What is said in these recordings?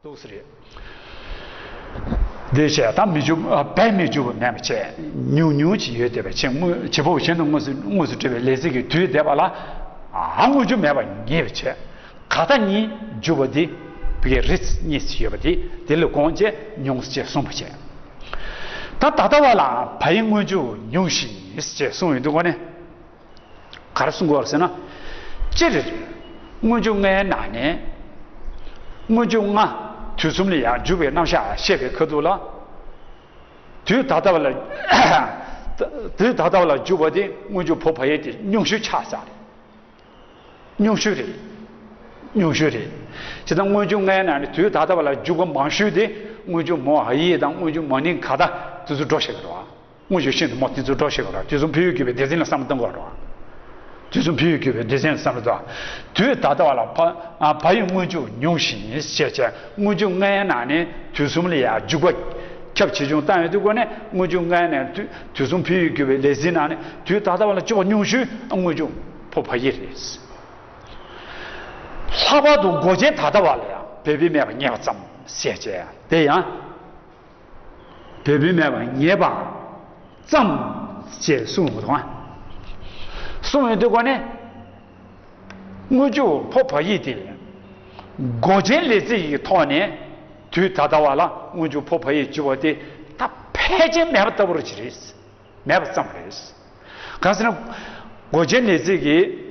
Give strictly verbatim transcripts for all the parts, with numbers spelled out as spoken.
ལུགས་སུ་རེད། འདི་བྱས་ད་མི་འཇུག་ཨ་བས་མི་འཇུག་པ་མེད་པ་བྱས་ཉུང་ཉུང་ཅིག་ཡོད་བསྡད་པ་བྱས་དངོས་བྱེད་པོ་གཞན་དུ་དངོས་སུ་དངོས་སུ་གྲུབ་པའི་ལས་ཚིག་གི་དུས་འདས་པ་ལ། ཨ་དངོས་འཇུག་མེད་པ་ངེས་པ་བྱས། ག་ད་གཉིས་འཇུག་པ་འདི་བི་གའི་རིགས་གཉིས་ཡོད་པ་འདི་འདི་ལ་དགོངས་བྱས་ཉུང་ཟེར་གསུངས་པ་བྱས། ད་ད་ལྟ་བ་ལ་བ་ཡི་དངོས་འཇུག་ཉུང་ཞིང་ཞེས་གསུངས་ཡོད་འདུག་གོ་ནས། ག་རེ་གསུང་གི་ཡོད་ཟེར་ན། སྤྱིར། སྔོན་འཇུག་ལྔའི་ནང་ནས། སྔོན་འཇུག་ལྔ། དུས་གསུམ་ལ་ཡང་འཇུག་པའི་རྣམ་གཞག་བཤད་པའི་ཁ་ཐུག་ལ། དུས་ད་ལྟ་བ་ལ། དུས་ད་ལྟ་བ་ལ་འཇུག་པ་དེ་སྔོན་འཇུག་བོ་བ་ཡིག་དེ་ཉུང་ཤོས་ཆགས་ས་རེད། ཉུང་ཤོས་རེད། ཉུང་ཤོས་རེད། བྱས་ཙང་སྔོན་འཇུག་ལྔའི་ནང་ནས་དུས་ད་ལྟ་བ་ལ་འཇུག་པ་མང་ཤོས་དེ་སྔོན་འཇུག་མོ་ཧ་ཡིག་དང་སྔོན་འཇུག་མོ་ནིང་ག་ད་དེ་ཚོ་འགྲོ་ཤེས་ཀྱི་རེད་བ། དངོས་གཞི་ཤིན་ཏུ་མོ་དེ་ཚོ་འགྲོ་ཤེས་ཀྱི་རེད། དུས་གསུམ་འཕེལ་ཡུལ་གྱུར་པའི་སྡེ་ཚན་ལ་བསམ་བློ་གཏོང་དགོས་རེད། དུས་གསུམ་འཕེལ་ཡུལ་གྱུར་པའི་སྡེ་ཚན་ལ་བསམ་བློ་གཏོང་། དུས་ད་ལྟ་བ་ལ་བ་ཨ་བ་ཡི་དངོས་འཇུག་ཉུང་ཞིང་ཞེས་བྱས་སྔོན་འཇུག་ལྔའི་ནང་ནས་དུས་གསུམ་ལ་ཡང་འཇུག་པ་ཁྱབ་ཆེ་ཆུང་བཏང་ཡོད་དུས་སྒོ་ནས་སྔོན་འཇུག་ལྔའི་ནང་དུས་དུས་གསུམ་འཕེལ་ཡུལ་གྱུར་པའི་ལས་ཚིག་ནང་ནས་དུས་ད་ལྟ་བ་ལ་སྤྱོད་པ་ཉུང་ཤོས་སྔོན་འཇུག་བོ་བ་ཡིག་རེད། ལྷག་པར་དུ་མགོ་ཅན་ད་ལྟ་བ་ལ་ཡང་བོད་པའི་མེད་པ་ངེས་པ་ཙམ་ཞེས་བྱས་དེ་ཡང་། བོད་པའི་མེད་པ་ངེས་པ་ཙམ་ཞེས་གསུངས་ཡོད་དོ། གསུངས་ཡོད་དུས་སྒོ་ནས་སྔོན་འཇུག་བོ་བ་ཡིག་དེ་མགོ་ཅན་ལས་ཚིག་གི་ཐོག་ནས་དུས་ད་ལྟ་བ་ལ་སྔོན་འཇུག་བོ་བ་ཡིག་བརྗོད་པ་དེ་ད་ཕལ་ཆེར་མེད་པ་ལྟ་བུ་ཅིག་རེད། མེད་པ་ཙམ་རེད། གང་ཟེར་ན། མགོ་ཅན་ལས་ཚིག་གི།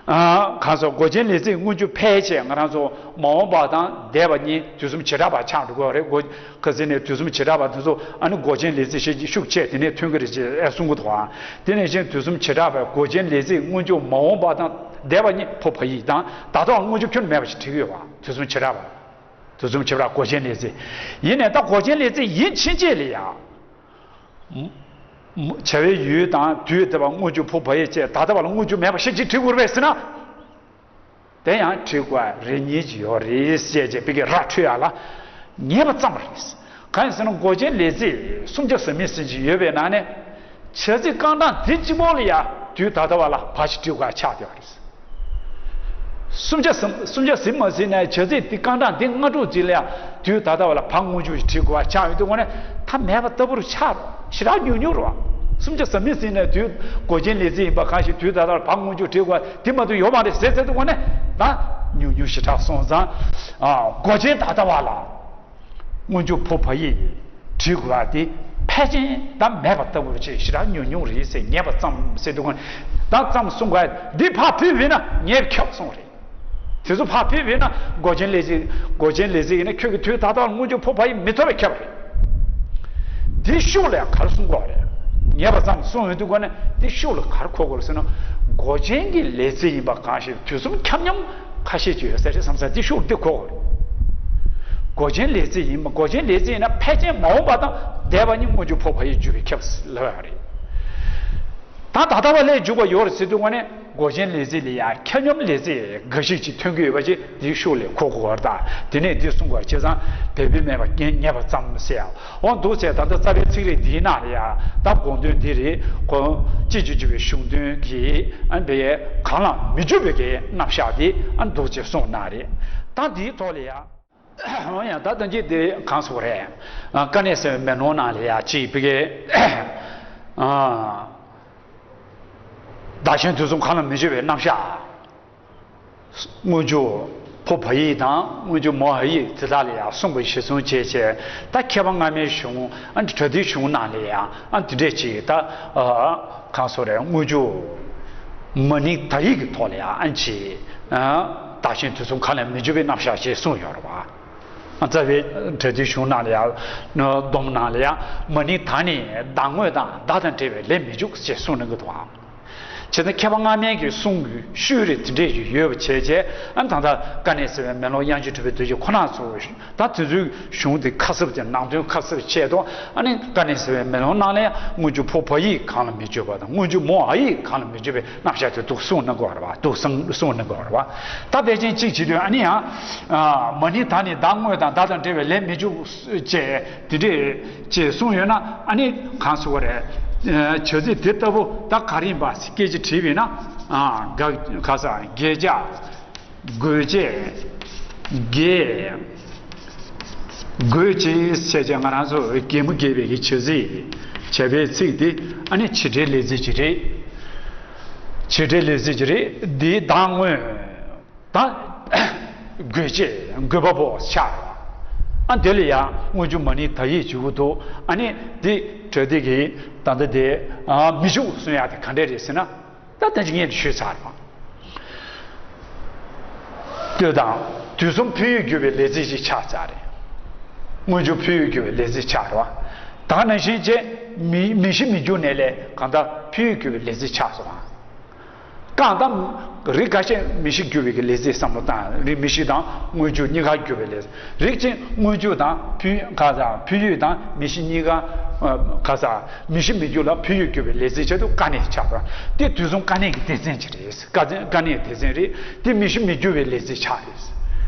ཨ། གང་ཟེར་མགོ་ཅན་ལས་ཚིག་སྔོན་འཇུག་ཕལ་ཆེར་ང་རང་ཚོ་མ་འོངས་པ་དང་འདས་པ་གཉིས་དུས་གསུམ་བྱེ་བྲག་པ་ཆགས་འགྲོ་གི་རེད། མགོ་ཁ་ཟེར་ནས་དུས་གསུམ་བྱེ་བྲག་པ་དེ་ཚོ་ཨ་ནི་མགོ་ཅན་ལས་ཚིག་ཤེས་ཀྱི་ཤུགས་ཆེ་དེ་ནས་ཐོན་གི་རེད་ཅེས་ཨེ་གསུང་གི་འདུག་ཨ། དེ་ནས་གཞན་དུས་གསུམ་བྱེ་བྲག་པའི་མགོ་ཅན་ལས་ཚིག་སྔོན་འཇུག་མ་འོངས་པ་དང་འདས་པ་གཉིས་བོ་བ་ཡིག་དང་ད་ལྟ་བ་སྔོན་འཇུག་ཁྱོན་མེད་པ་ཞིག་བྲིས་ཡོད་པ་དུས་གསུམ་བྱེ་བྲག་པ། དུས་གསུམ་བྱེ་བྲག་མགོ་ཅན་ལས་ཚིག་ཡིན་ནས་ད་མགོ་ཅན་ལས་ཚིག་ཡིན་ཕྱིན་ཆད་ལ་ཡང་། བྱ་བའི་ཡུལ་དང་དུས་འདས་པ་སྔོན་འཇུག་བོ་བ་ཡིག་བཅས་ད་ལྟ་བ་ལ་སྔོན་འཇུག་མེད་པ་ཞིག་ཅིག་བྲིས་དགོས་རེད་ཟེར་ན། དེ་ཡང་བྲིས་དགོས་རེ་གཉིས་ཀྱི་ཡོད་རེད་ཟེར་བྱས་པའི་གི་ར་འཕྲོད་ཡ་ལ་ངེས་པ་ཙམ་རེད། གང་ཡིན་ཟེར་ན་མགོ་ཅན་ལས་ཚིག་སུམ་བརྒྱ་ཟིན་མི་ཟིན་ཅིག་ཡོད་པའི་ནང་ནས་བྱ་ཚིག་རྐང་གྲངས་དེ་གཅིག་པོ་ལ་ཡ་དུས་ད་ལྟ་བ་ལ་བ་ཞིག་བྲིས་དགོས་ཡ་ཆགས་བསྡད་པ་རེད། སུམ་བརྒྱ་ཟིན་སུམ་བརྒྱ་ཟིན་མ་ཟིན་ནས་བྱ་ཚིག་དེ་རྐང་གྲངས་དེ་ལྔ་དྲུག་ཅིག་ལ་ཡང་དུས་ད་ལྟ་བ་ལ་བ་སྔོན་འཇུག་ཞིག་བྲིས་དགོས་པ་ཆགས་ཡོད་དུས་ངོ་ནས་ད་མེད་པ་ལྟ་བུར་ཆགས་རོགས་ཞེ་དྲག་ཉུང་ཉུང་རོགས། སུམ་བརྒྱ་ཟིན་མི་ཟིན་ནས་དུས་མགོ་ཅན་ལས་ཚིག་ཡིན་པ་གང་ཞིག་དུས་ད་ལྟ་བ་ལ་བ་སྔོན་འཇུག་བྲིས་དགོས་པ་དེ་མ་གཏོགས་ཡོད་མ་རེད་ཟེར་ཟེར་དུས་ངོ་ནས་ད་ཉུང་ཉུང་ཞེ་དྲག་སོང་ཙང་། ཨ། མགོ་ཅན་ད་ལྟ་བ་ལ། སྔོན་འཇུག་བོ་བ་ཡིག་བྲིས་དགོས་པ་དེ་ཕལ་ཆེར་ད་མེད་པ་ལྟ་བུར་ཅིག་ཞེ་དྲག་ཉུང་ཉུང་རེད་ཟེར་ངེས་པ་ཙམ་ཟེར་དུས་ད་ཙམ་གསུང་དགོས་འདི་ཕར་ཕུད་པས་ན་ངེས་ཁྱབ་སོང་རེད། དེ་ཚོ་ཕར་ཕུད་པས་ན་མགོ་ཅན་ལས་ཚིག་མགོ་ཅན་ལས་ཚིག་ཡིན་ན་ཁྱོད་ཀྱི་དུས་ད་ལྟ་བར་སྔོན་འཇུག་བོ་བ་ཡིག་མི་ཐོབ་པས་ཁྱབ་རེད། འདི་ཤུགས་ལ་ག་རེ་གསུང་དགོས་རེད། ངེས་པ་ཙམ་གསུང་ཡོང་དུས་ནས་འདི་ཤུགས་ལ་ག་རེ་གོ་དགོས་རེད་ཟེར་ན། མགོ་ཅན་གྱི་ལས་ཚིག་ཡིན་པ་གང་ཞིག་དུས་གསུམ་ཁྱབ་མཉམ་ཁ་ཤས་ཅིག་ཡོད་ས་རེད་བསམ་ས་འདི་ཤུགས་འདི་གོ་དགོས་རེད། མགོ་ཅན་ལས་ཚིག་ཡིན་པ་མགོ་ཅན་ལས་ཚིག་ཡིན་ན་ཕལ་ཆེར་མ་འོངས་པ་དང་འདས་པ་གཉིས་སྔོན་འཇུག་བོ་བ་ཡིག་བརྗོད་པའི་ཁྱབ་ལབ་ཡ་རེད། ད་ད་ལྟ་བ་ལས་འཇུག་པ་ཡོད་རེད་ཟེར་དུས་ནས་མགོ་ཅན་ལས་ཚིག་ལ་ཡང་ཁྱབ་མཉམ་ལས་ཚིག་འགའ་ཞིག་ཅིག་ཐོན་གྱི་ཡོད་པ་ཅིག་འདིའི་ཤུགས་ལས་གོ་དགོས་པ་དང་དེ་ནས་འདི་གསུང་དགོས་བྱས་ཙང་བོད་པའི་མེད་པ་རྐྱེན་ངེས་པ་ཙམ་ཟེར་ཡ། འོ་འདུག་ཟེར་ད་ལྟ་རྩ་བའི་ཚིག་རིས་འདིའི་ནང་ལ་ཡང་ད་དགོངས་དོན་འདི་རེད་ཁོ། ཅི་ཅི་ཅི་བའི་གཞུང་དོན་གྱི་ཨ་འདི་གང་ལ་མི་འཇུག་པའི་གི་རྣམ་གཞག་འདི་ཨ་འདུག་ཅེས་གསུངས་གནང་རེད། ད་འདིའི་ཐོག་ལ་ཡང་། འོ་ཡང་ད་ལྟ་འདི་གང་གསུངས་རེད། དཀའ་གནད་གསལ་བའི་མེ་ལོང་ནང་ལ་ཡང་ཅིག་བི་གེ་བདག་གཞན་དུས་གསུམ་གང་ལ་མི་འཇུག་པའི་རྣམ་གཞག་སྔོན་འཇུག་བོ་བ་ཡིག་དང་སྔོན་འཇུག་མོ་འ་ཡིག་དེ་དག་ལ་ཡང་གསུངས་པ་གཞིར་བཟུང་བྱས་བྱས་ད་མཁས་པ་སྔ་མའི་གཞུང་ཨ་ནི་པྲ་ཏིའི་གཞུང་ནང་ལ་ཡང་ཨ་འདི་འདྲས་ཅིག་ད་གང་སོགས་རེད་སྔོན་འཇུག་མ་ནིང་ད་ཡིག་གི་ཐོག་ལ་ཡང་ཨ་ཅིག་བདག་གཞན་དུས་གསུམ་གང་ལ་མི་འཇུག་པའི་རྣམ་གཞག་ཅེས་གསུངས་ཡོད་རེད་བ། རྩ་བའི་པྲ་ཏིའི་གཞུང་ནང་ལ་ཡང་སྡོམ་ནང་ལ་ཡང་མ་ནིང་ད་ནི་བདག་དངོས་དང་བདག་དང་འབྲེལ་བའི་ལས་མི་འཇུག་ཅེས་གསུངས་གནང་གི་འདུག་བ། བྱས་ཙང་མཁས་པ་སྔ་མའི་གི་གསུང་གི་ཤུལ་རེ་དེ་འདྲས་ཡོད་པ་བྱས་བྱས་ཨ་ད་ལྟ་དཀའ་གནད་གསལ་བའི་མེ་ལོང་དབྱངས་ཅན་གྲུབ་པའི་རྡོ་རྗེ་ཁོ་ན་ཚོ་ད་དེ་ཚོའི་གཞུང་དེ་ཁ་གསབ་དེ་ནང་དོན་ཁ་གསབ་བྱས་ཏོ་ཨ་ནི་དཀའ་གནད་གསལ་བའི་མེ་ལོང་ནང་ལ་ཡང་སྔོན་འཇུག་བོ་བ་ཡིག་གང་ལ་མི་འཇུག་པ་དང་སྔོན་འཇུག་མོ་འ་ཡིག་གང་ལ་མི་འཇུག་པའི་རྣམ་གཞག་དེ་འདུག་གསུངས་གནང་གི་ཡོད་རེད་བ་འདུག་གསུངས་གནང་གི་ཡོད་རེད་བ། ད་ཕལ་ཆེར་གཅིག་བྱེད་དུས་ཨ་ནི་ཡང་མ་ནིང་ད་ནི་བདག་དངོས་དང་བདག་དང་འབྲེལ་བའི་ལས་མི་འཇུག་ཅེས་དེ་འདྲས་ཅེས་གསུངས་ཡོད་ན་ཨ་ནི་གང་ཟེར་བ་རེད། བྱ་ཚིག་དེ་ལྟ་བུ་ད་ག་རེ་ཡིན་པ་སྐད་ཆ་དྲིས་པས་ན་ག་ག་ས་དགོས་ཆ་དགོས་ཆ་དགེ་ དགོས་ཅེས་བྱས་ཀྱང་ང་རང་ཚོ་གད་མོ་བགད་པའི་གི་བྱ་ཚིག་བྱ་བའི་ཚིག་དེ་ཨ་ནི་བྱེད་འབྲེལ་ལས་ཚིག་ཅིག་རེད། བྱེད་འབྲེལ་ལས་ཚིག་ཅིག་རེད། འདིའི་གདངས་དངོས་ད་དགོས་ཅེས་དགོས་པ་པོ་ཆགས་རེད་བ། ཨ་འདི་ལ་ཡང་སྔོན་འཇུག་མ་ནིང་ད་ཡིག་བྱེད་དགོས་འདུག་ཨ་ནི་འདི་འབྲེལ་སྟེགས་ཀྱི་ད་ལྟ་དེ་མི་འཇུག་གསུང་ཡག་དེ་ག་འདྲས་རེད་ཟེར་ན། ད་ལྟ་ཅིག་ངས་ཞུས་ཚར་བ། ལྟོས་དང་། དུས་གསུམ་འཕོས་ཡུལ་གྱུར་པའི་ལས་ཚིག་ཅིག་ཆགས་ཚར་རེད། སྔོན་འཇུག་འཕོས་ཡུལ་གྱུར་པའི་ལས་ཚིག་ཆགས་རེད་བ། ད་ནང་བཞིན་བྱས་མི་མི་གཞི་མི་འགྱུར་ནས་ལས་གང་ལྟར་འཕོས་ཡུལ་གྱུར་པའི་ལས་ཚིག་ཆགས་སོང་བ། གང་ལྟར་རིགས་འགའ་ཤས་མི་གཞི་འགྱུར་བའི་གི་ལས་ཚིག་བསམ་བློ་བཏང་རིགས་མི་གཞི་དང་སྔོན་འཇུག་གཉིས་ཀ་འགྱུར་བའི་ལས་རིགས་གཅིག་སྔོན་འཇུག་དང་འཕོས་ག་ས་འཕོས་ཡུལ་དང་མི་གཞི་གཉིས་ཀ་ག་ས་མི་གཞི་མི་འགྱུར་ལ་འཕོས་ཡུལ་འགྱུར་བའི་ལས་ཚིག་ཆེད་དུ་དཀའ་གནད་ཆགས་པ། དེ་དུས་གསུམ་དཀའ་གནད་ཀྱི་སྡེ་ཚན་ཅིག་རེད། དཀའ་ཚན་དཀའ་གནད་སྡེ་ཚན་རེད། དེ་མི་གཞི་མི་འགྱུར་བའི་ལས་ཚིག་ཆགས་རེད།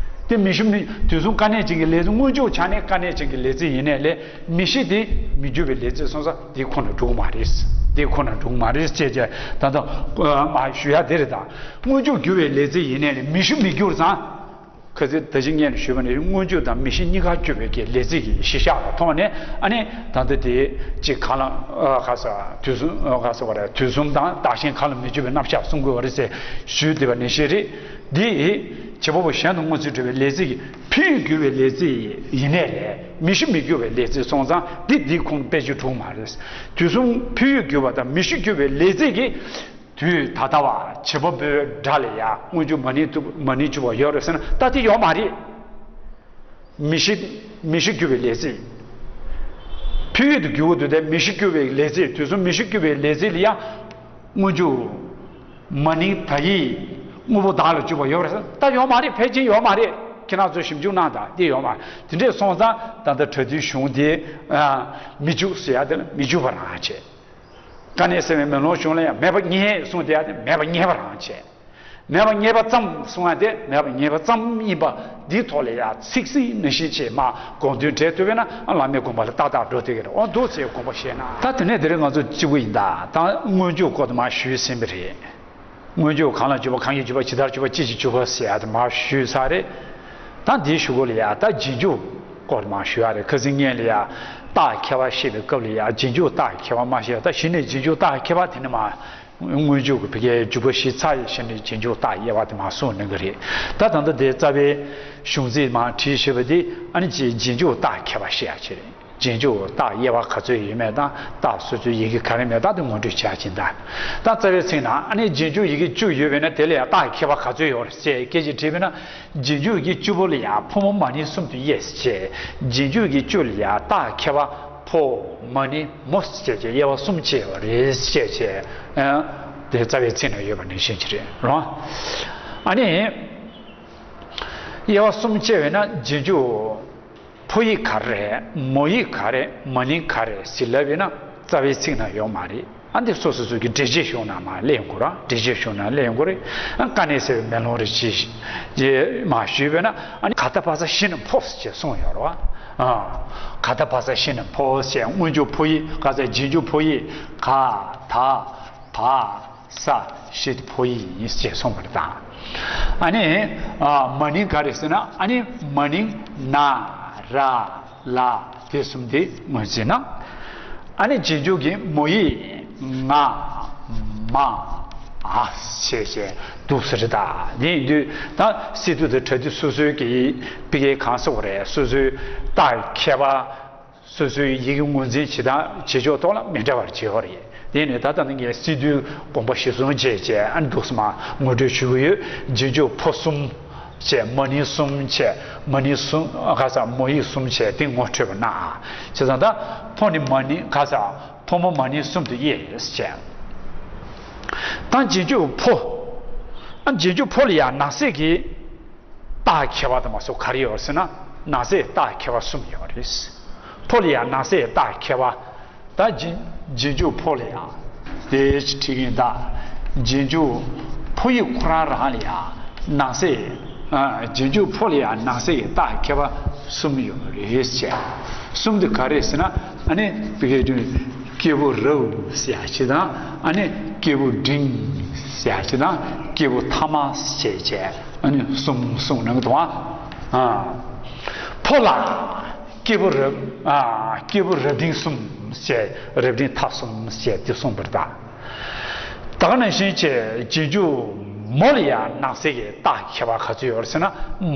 དེ་མི་གཞི་མི་དུས་གསུམ་དཀའ་གནད་ཅན་གྱི་ལས་ཚིག་སྔོན་འཇུག་ཆ་ནས་དཀའ་གནད་ཅན་གྱི་ལས་ཚིག་ཡིན་ནའི་ལས་མི་གཞི་དེ་མི་འགྱུར་བའི་ལས་ཚིག་སོང་ཙང་དེ་ཁོ་ན་འགྲུབ་མ་རེད། དེ་ཁོ་ན་འགྲུབ་མ་རེད་ཅེས་བྱས་ད་ལྟ་མ་ཞུ་ཡ་དེ་རེད། ད་སྔོན་འཇུག་འགྱུར་བའི་ལས་ཚིག་ཡིན་ནའི་ལས་མི་གཞི་མི་འགྱུར་ཙང་། ཁ་ཚིག་ད་ཅི་ངས་ཞུས་པ་ནི་སྔོན་འཇུག་དང་མི་གཞི་གཉིས་ཀ་གྱུར་པའི་གི་ལས་ཚིག་གི་གཞི་བཞག་ལ་མཐོང་ནས་ཨ་ནི་ད་ལྟ་དེ་གཅིག་གང་ལ་ག་ས་དུས་གསུམ་ག་ས་བ་རེད། དུས་གསུམ་དང་བདག་གཞན་གང་ལ་མི་འགྱུར་བའི་རྣམ་གཞག་གསུང་དགོས་པ་རེད་ཟེར་ཞུས་བསྡད་པ་ནི་ཤེས་རེད། འདི་བྱེད་པ་པོ་གཞན་དུ་མངོན་ཚུལ་འགྲེལ་བའི་ལས་ཚིག་གི་འཕོས་ཡུལ་གྱུར་པའི་ལས་ཚིག་ཡིན་ནའི་ལས་མི་གཞི་མི་འགྱུར་བའི་ལས་ཚིག་སོང་ཙང་འདི་འདིའི་ཁོངས་དཔེ་ཅིག་གྲུབ་མ་རེད། དུས་གསུམ་འཕོས་ཡུལ་གྱུར་པ་དང་མི་གཞི་གྱུར་པའི་ལས་ཚིག་གི་དུས་ད་ལྟ་བ་བྱེད་པ་པོའི་སྒྲ་ལ་ཡང་སྔོན་འཇུག་མ་ནིང་དུ་མ་ནིང་གྱུར་པ་ཡོད་རེད་ཟེར་ན་ད་དེ་ཡོད་མ་རེད། མི་གཞི་མི་གཞི་གྱུར་པའི་ལས་ཚིག་འཕོས་ཡུལ་དུ་གྱུར་པ་དུས་དེ་མི་གཞི་གྱུར་པའི་ལས་ཚིག་དུས་གསུམ་མི་གཞི་གྱུར་པའི་ལས་ཚིག་ལ་ཡང་སྔོན་འཇུག་མ་ནིང་ད་ཡིག་དངོས་པོ་བདག་ལ་གྱུར་པ་ཡོད་རེད་ཟེར་ན་ད་ཡོད་མ་རེད། ཕལ་ཆེར་ཡོད་མ་རེད། ཁྱེད་རང་ཚོས་ཞིབ་འཇུག་གནང་དང་དེ་ཡོད་མ་རེད། དེ་འདྲས་སོང་ཙང་ད་ལྟ་གྲ་སྒྲིག་གཞུང་དེ་མི་འཇུག་ཟེར་ཡ་དེ་ལ་མི་འཇུག་པ་རང་བྱས། དཀའ་གནད་སེལ་བའི་མེ་ལོང་གཞུང་ལ་ཡང་མེད་པ་རྙེད་གསུངས་དེ་ཡང་དེ་མེད་པ་རྙེད་པ་རང་བྱས། མེད་པ་རྙེད་པ་ཙམ་གསུང་ཡང་དེ་མེད་པ་རྙེད་པ་ཙམ་ཡིན་པ་འདིའི་ཐོག་ལ་ཡང་ཚིག་ཟིན་ནང་བཞིན་བྱས་མ་དགོངས་དོན་འགྲེལ་ཐུབ་པས་ན་ཨ་བླ་མའི་དགོངས་པ་ལ་ཏག་ཏག་འགྲོ་ཐུབ་ཀྱི་རེད། འོ་འདུག་ཅེས་དགོངས་པ་བཞེས་ན། ད་དེ་ནས་དེ་རིང་ང་ཚོ་གཅིག་པུ་ཡིན་ད། ད་སྔོན་འཇུག་སྐོར་དུ་མ་ཞུས་ཟིན་པ་རེད། སྔོན་འཇུག་གང་ལ་འཇུག་པ་གང་གིས་འཇུག་པ་ཇི་ལྟར་འཇུག་པ་ཅི་ཞིག་འཇུག་པ་ཟེར་ཡ་དེ་མར་ཞུས་ཚར་རེད། ད་འདིའི་གཞུག་གུ་ལ་ཡ་ད་རྗེས་འཇུག་སྐོར་མར་ཞུ་ཡ་རེད། ཁ་སང་ངས་ལ་ཡ་རྟགས་ཁྱད་པར་བཤད་པའི་སྐབས་ལ་ཡ་རྗེས་འཇུག་རྟགས་ཁྱད་པར་མ་བཤད། ད་གཞི་ནས་རྗེས་འཇུག་རྟགས་ཁྱད་པར་དེ་ནི་མ་སྔོན་འཇུག་གི་བི་ཀའི་འཇུག་པ་གཞི་རྩ་ཡི་གཞི་ནས་རྗེས་འཇུག་རྟགས་དབྱེ་བ་དེ་མར་གསུངས་གནང་གི་རེད། ད་ད་ལྟ་དེ་རྩ་བའི་གཞུང་ཚིག་མར་བྲིས་བཞག་པ་དེ་ཨ་ནི་རྗེས་འཇུག་རྟགས་ཁྱད་པར་བཤད་ཡ་ཅིག་རེད། རྗེས་འཇུག་རྟགས་དབྱེ་བ་ག་ཚོད་ཡོད་མེད་དང་རྟགས་སོ་སོའི་ཡི་གེ་ག་རེ་མེད་དང་དེ་ངོ་སྤྲོད་བྱ་ཕྱིན་དང་། ད་རྩ་བའི་ཚིག་ནང་ཨ་ནི་རྗེས་འཇུག་ཡི་གེ་བཅུ་ཡོད་པས་ན་དེ་ལ་ཡང་རྟགས་ཁྱད་པར་ག་ཚོད་ཡོད་རེད་ཅེས་སྐད་ཆ་དྲིས་པས་ན། རྗེས་འཇུག་ཡི་གེ་བཅུ་པོ་ལ་ཡང་ཕོ་མོ་མ་ནིང་གསུམ་དུ་དབྱེ་ཞེས། རྗེས་འཇུག་ཡི་གེ་བཅུ་ལ་ཡང་རྟགས་ཁྱད་པར་ཕོ་མ་ནིང་མོ་ཞེས་བྱས་དབྱེ་བ་གསུམ་ཕྱེ་བ་རེད་ཅེས་བྱས། དེ་རྩ་བའི་ཚིག་ནང་ཡོད་པ་ནང་བཞིན་གྱི་རེད་རོ། ཨ་ནི་དབྱེ་བ་གསུམ་ཕྱེ་བས་ན་རྗེས་འཇུག་ཕོ་ཡིག་ག་རེ་རེད། མོ་ཡིག་ག་རེ་རེད། མ་ནིང་ག་རེ་རེད་ཟེར་ལབ་ཡོད་ན་རྩ་བའི་ཚིག་ནང་ཡོད་མ་རེད། ཨ་འདི་སོ་སོ་སོ་གི་འགྲེལ་བྱེད་གཞུང་ནང་མར་གླེང་དགོས་ར། འགྲེལ་བྱེད་གཞུང་ནང་གླེང་དགོས་རེད། ཨ་དཀའ་གནད་སེལ་བའི་མེ་ལོང་རེ་ཅིག་ཅེས་མར་ཞུས་པས་ན་ཨ་ནི་ག་ད་བ་ས་གཞི་ནས་ཕོ་ཞེས་གསུངས་ཡོད་རེད་བ། ཨ་ག་ད་བ་ས་གཞི་ནས་ཕོ་ཞེས་སྔོན་འཇུག་ཕོ་ཡིག་ག་ས་རྗེས་འཇུག་ཕོ་ཡིག་ག་ད་བ། ས་ཞེས་ཕོ་ཡིག་ཡིན་ཞེས་གསུངས་པར་དང་། ཨ་ནི་མ་ནིང་ག་རེ་ཟེར་ན་ཨ་ནི་མ་ནིང་ན་ར་ལ་དེ་གསུམ་དེ་ངོས་འཛིན་ན། ཨ་ནི་རྗེས་འཇུག་གི་མོ་ཡིག་ང་མ་འ་ཞེས་བྱས་འདུག་ཟེར་ད། དེ་ཡིན་དུས་ད་སི་ཏུ་དང་པྲ་ཏི་སོ་སོའི་གི་བི་ཀའི་གང་ཟེར་བ་རེད། སོ་སོའི་རྟགས་ཁྱད་པར། སོ་སོའི་ཡི་གེ་ངོས་འཛིན་བྱེད་སྟངས་བྱེད་ཕྱོགས་ཐོག་ལ་མི་འདྲ་བར་བྱེད་ཡོད་རེད། དེ་ནས་ད་ལྟ་ནི་ངས་སི་ཏུའི་དགོངས་པ་གཞིར་བཟུང་བྱས་བྱས་ཨ་ནི་འདུག་སེ་མར་ངོ་སྤྲོད་ཞུ་གི་ཡོད། རྗེས་འཇུག་ཕོ་གསུམ་བྱས་མ་ནིང་གསུམ་བྱས་མ་ནིང་གསུམ་ག་ས་མོ་ཡིག་གསུམ་བྱས་དེ་ངོ་འཕྲོད་པ་ན། བྱས་ཙང་ད་ཕོ་ནི་མ་ནིང་ག་ས་ཕོ་མོ་མ་ནིང་གསུམ་དུ་དབྱེ་བྱས། ད་རྗེས་འཇུག་ཕོ། ཨ་རྗེས་འཇུག་ཕོ་ལ་ཡང་ནང་གསེས་ཀྱི་རྟགས་ཁྱད་པར་དུ་མ་སོགས་ག་རེ་ཡོད་ཟེར་ན་ནང་གསེས་རྟགས་ཁྱད་པར་གསུམ་ཡོད་རེད། ཕོ་ལ་ཡང་ནང་གསེས་རྟགས་ཁྱད་པར། ད་རྗེས་རྗེས་འཇུག་ཕོ་ལ་ཡང་དེ་ཅི་ཁྲིད་ཀྱིན་གདའ། རྗེས་འཇུག་ཕོ་ཡིག་ཁོ་རང་རང་ལ་ཡང་ནང་གསེས། རྗེས་འཇུག་ཕོ་ལ་ཡང་ནང་གསེས་ཀྱི་རྟགས་ཁྱད་པར་གསུམ་ཡོད་རེད་ཟེར། གསུམ་དེ་ག་རེ་ཟེར་ན་ཨ་ནི་བི་ཀའི་དུས་སྐྱེས་བུ་རབ་ཟེར་ཡ་ཅིག་དང་ཨ་ནི་སྐྱེས་བུ་འབྲིང་ཟེར་ཡ་ཅིག་དང་སྐྱེས་བུ་ཐ་མ་ཟེར་བྱས་ཨ་ནི་གསུམ་གསུངས་གནང་གི་འདུག་ཨ། ཕོ་ལ། སྐྱེས་བུ་རབ་ཨ་སྐྱེས་བུ་རབ་འབྲིང་གསུམ་ཞེས་རབ་འབྲིང་ཐ་གསུམ་ཞེས་འདི་གསུངས་པ་རེད་ད། ད་ག་ནང་བཞིན་བྱས་རྗེས་འཇུག་མོ་ལ་ཡང་ནང་གསེས་ཀྱི་རྟགས་ཀྱི་ཁྱད་པར་ག་ཚོད་ཡོད་རེད་ཟེར་ན།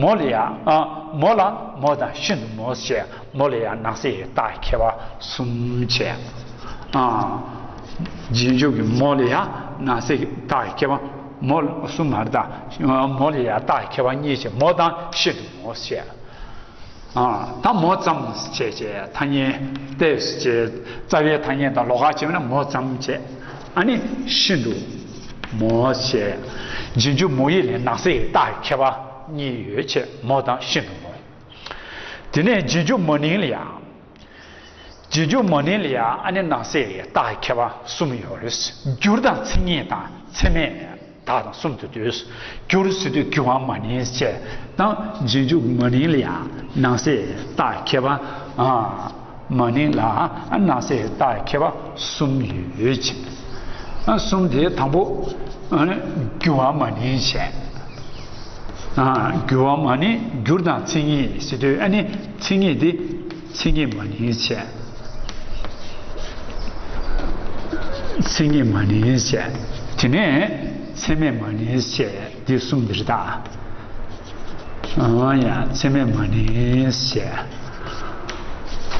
མོ་ལ་ཡང་ཨ་མོ་ལ་མོ་དང་ཤིན་ཏུ་མོ་ཞེས་མོ་ལ་ཡང་ནང་གསེས་ཀྱི་རྟགས་ཀྱི་ཁྱད་པར་གསུམ་བྱས། ཨ་རྗེས་འཇུག་གི་མོ་ལ་ཡང་ནང་གསེས་ཀྱི་རྟགས་ཀྱི་ཁྱད་པར་མོ་གསུམ་མ་རེད་ད། མོ་ལ་ཡང་རྟགས་ཀྱི་ཁྱད་པར་གཉིས་བྱས། མོ་དང་ཤིན་ཏུ་མོ་ཞེས། ཨ། ད་མོ་ཙམ་བྱས་བྱས་ཐ་སྙད་ཏོག་ཙམ་བྱས། རྩ་བའི་ཐ་སྙད་དང་ལོགས་ཀ་བྱས་ན་མོ་ཙམ་བྱས། ཨ་ནི་ཤིན་ཏུ་མོ་ཞེས། རྗེས་འཇུག་མོ་ཡིག་ལས་ནང་གསེས་ཀྱི་རྟགས་ཀྱི་ཁྱད་པར་གཉིས་ཡོད་བྱས། མོ་དང་ཤིན་ཏུ་མོ། དེ་ནས་རྗེས་འཇུག་མ་ནིང་ལ་ཡང་། རྗེས་འཇུག་མ་ནིང་ལ་ཡང་ཨ་ནི་ནང་གསེས་ཀྱི་རྟགས་ཀྱི་ཁྱད་པར་གསུམ་ཡོད་རེད། བསྒྱུར་དང་མཚན་ཉིད་དང་མཚན་མེད། དག་དང་གསུམ་དུ་འདོད། བསྒྱུར་ཟེར་དུས་བསྒྱུར་བ་མ་ནིང་ཞེས་དང་། རྗེས་འཇུག་མ་ནིང་ལ་ཡང་ནང་གསེས་རྟགས་ཁྱད་པར། ཨ། མ་ནིང་ལ་ནང་གསེས་རྟགས་ཁྱད་པར་གསུམ་ཡོད་ཅིང་། ཨ། གསུམ་དེ་དང་པོ། ཨ་ནི་བསྒྱུར་བ་མ་ནིང་ཞེས། ཨ། བསྒྱུར་བ་མ་ནིང་། བསྒྱུར་དང་མཚན་ཉིད་ཟེར་དུས་ཨ་ནི་མཚན་ཉིད་དེ། མཚན་ཉིད་མ་ནིང་ཞེས། མཚན་ཉིད་མ་ནིང་ཞེས། དེ་ནས་མཚན་མེད་མ་ནིང་ཞེས་འདི་གསུམ་འདིར་གདའ། ཨང་ཡ། མཚན་མེད་མ་ནིང་ཞེས།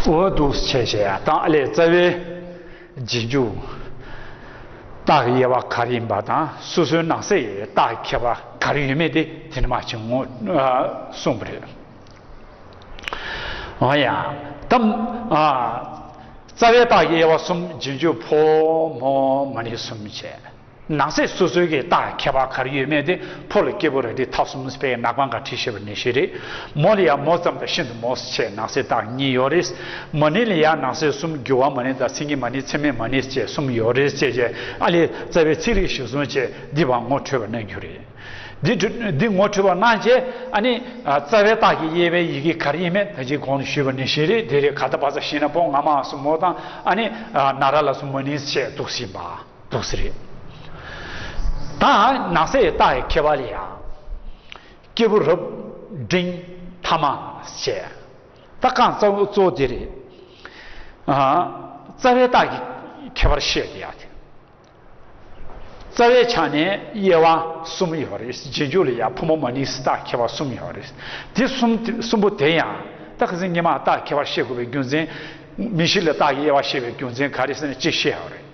འོ་འདུག་བྱས་བྱས་ད་ཨ་ལས་རྩ་བའི་རྗེས་འཇུག་རྟགས་ཀྱི་དབྱེ་བ་ག་རེ་ཡིན་པ་དང་། སོ་སོའི་ནང་གསེས་ཀྱི་རྟགས་ཀྱི་ཁྱད་པར་ག་རེ་ཡོད་མེད་དེ་དེ་ནས་མར་ཅིག་ངོ་གསུངས་པ་རེད། འོ་ཡ། ད། ཨ། རྩ་བའི་རྟགས་ཀྱི་དབྱེ་བ་གསུམ། རྗེས་འཇུག་ཕོ་མོ་མ་ནིང་གསུམ་བྱས། ནང་གསེས་སོ་སོའི་གི་རྟགས་ཁྱད་པར་ག་རེ་ཡོད་མེད་དེ། ཕོ་ལ་སྐྱེས་བུ་རབ་འབྲིང་ཐ་གསུམ་པའི་ནག་པང་ག་བྲིས་ཞེས་པ་ནི་ཞིག་རེད། མོ་ལ་ཡང་མོ་ཙམ་དང་ཤིན་ཏུ་མོ་བྱས་ནང་གསེས་རྟགས་གཉིས་ཡོད་རེད། མ་ནིང་ལ་ཡང་ནང་གསེས་གསུམ། བསྒྱུར་བ་མ་ནིང་དང་མཚན་ཉིད་མ་ནིང་། མཚན་མེད་མ་ནིང་བཅས་གསུམ་ཡོད་རེད་ཅེས་བྱས། ཨ་ལས་རྩ་བའི་ཚིག་རིས་གཞིར་བཟུང་བྱས་འདི་བར་ངོ་འཕྲོད་པ་གནང་རྒྱུ་རེད། འདི་འདི་ངོ་འཕྲོད་པ་གནང་རྗེས་ཨ་ནི། ཨ། རྩ་བའི་རྟགས་ཀྱི་དབྱེ་བའི་ཡི་གེ་ག་རེ་ཡིན་མིན་ད་ཅི་གོང་ནས་ཞུས་པ་ནང་བཞིན་རེད། དེ་རེད། ག་ད་བ་ས་ཞིག་ན་ཕོ་ང་མ་གསུམ་མོ་དང་། ཨ་ནི། ཨ། ན་ར་ལ་གསུམ་མ་ནིང་བཅས་འདུག་ཟིན་པ་འདུག་ཟེར་རེད། ད་ནང་གསེས་རྟགས་ཀྱི་ཁྱད་པར་ལ་ཡང་། སྐྱེས་བུ་རབ་འབྲིང་ཐ་མ་བཅས། ད་རྐང་གཙོ་བོ་གཙོ་བོ་དེ་རེད། ཨ། རྩ་བའི་རྟགས་ཀྱི་ཁྱད་པར་བཤད་དེ་ཡ་དེ། རྩ་བའི་ཆ་ནས་དབྱེ་བ་གསུམ་ཡོད་རེད། རྗེས་འཇུག་ལ་ཡང་ཕོ་མོ་མ་ནིང་ཟེར་རྟགས་ཁྱད་པར་གསུམ་ཡོད་རེད། དེ་གསུམ་གསུམ་པོ་དེ་ཡང་ད་ཁ་སང་སྔོན་མ་རྟགས་ཁྱད་པར་བཤད་དགོས་པའི་རྒྱུ་མཚན། མིང་གཞི་ལ་རྟགས་ཀྱི་དབྱེ་བ་བཤད་པའི་རྒྱུ་མཚན་ག་རེ་ཟེར་ན་གཅིག་བཤད་ཡོད་རེད།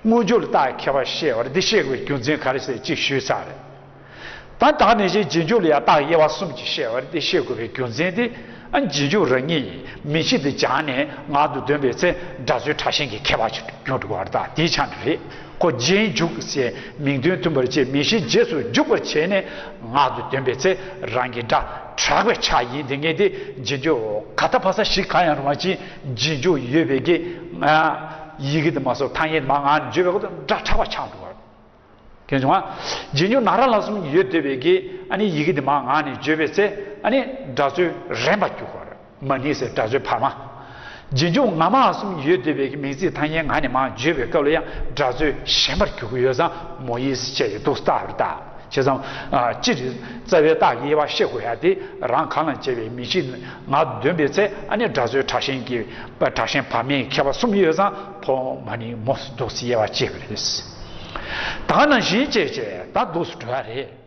སྔོན་འཇུག་ལ་རྟགས་ཁྱད་པར་བཤད་ཡོད་རེད། འདི་བཤད་དགོས་པའི་རྒྱུ་མཚན་ག་རེ་ཟེར་གཅིག་ཞུས་ཚར་རེད། ད་ད་ནས་ཀྱི་རྗེས་འཇུག་ལ་ཡང་རྟགས་དབྱེ་བ་གསུམ་གྱིས་བཤད་པ་རེད། དེ་བཤད་དགོས་པའི་རྒྱུ་མཚན་དེ། ཨ། རྗེས་འཇུག་རང་ཉིད་མིང་གཞི་དེ་སྦྱངས་ནས་ངག་ཏུ་འདོན་པའི་ཚེ་སྒྲ་རྩོལ་དྲག་ཞན་གྱི་ཁྱད་པར་ཅིག་འབྱུང་འགྲོ་གི་རེད། ད་དེའི་ཆ་ནས་རེད། ཁོ་རྗེས་འཇུག་ཟེར་མིང་དོན་མཐུན་པར་བྱས། མིང་གཞི་རྗེས་སུ་འཇུག་པར་བྱས་ནས་ངག་ཏུ་འདོན་པའི་ཚེ་རང་གི་སྒྲ་དྲག་པའི་ཆ་ཡིན། དེ་ངས་དེ་རྗེས་འཇུག་ག་ད་བ་ས་ཞིག་གང་ཡང་རུང་བ་ཅིག་རྗེས་འཇུག་ཡོད་པའི་གི། ཨ། ཡི་གེ་དེ་མ་སོགས་ཐ་སྙད་མ་ངག་ནས་བརྗོད་པའི་སྐབས་སུ་སྒྲ་དྲག་པ་ཆགས་འགྲོ་བ། དེ་བྱུང་བ། རྗེས་འཇུག་ན་ར་ལ་གསུམ་ཡོད་བསྡད་པའི་གི། ཨ་ནི་ཡི་གེ་དེ་མ་ངག་ནས་བརྗོད་པའི་ཚེ་ཨ་ནི་སྒྲ་རྩོལ་རན་པར་གྱུར་བ་རེད། མ་ནིང་ཟེར་སྒྲ་རྩོལ་བར་མ། རྗེས་འཇུག་ང་མ་གསུམ་ཡོད་བསྡད་པའི་གི་མིང་ཚིག་ཐ་སྙད་ངག་ནས་མ་བརྗོད་པའི་སྐབས་ལ་ཡང་སྒྲ་རྩོལ་ཞན་པར་གྱུར་གྱི་ཡོད་ཙང་མོ་ཡིག་ཅེས་ཀྱི་འདུག་སྟེ་རེད་ད། བྱས་ཙང་། ཨ། སྤྱིར་རྩ་བའི་རྟགས་ཀྱི་དབྱེ་བ་བཤད་དགོས་ཡ་དེ་རང་གང་ལ་བྱས་པའི་མིང་གཞི་ངག་ཏུ་འདོན་པའི་ཚེ་ཨ་ནི་སྒྲ་རྩོལ་དྲག་ཞན་གྱི་དྲག་ཞན་བར་མའི་ཁྱད་པར་གསུམ་ཡོད་ཙང་ཕོ་མ་ནིང་མོ་འདུག་སེ་དབྱེ་བ་བྱས་པ་རེད། ད་ནང་བཞིན་བྱས་བྱས་ད་འདུག་སེ་འགྲོ་ཡ་རེད།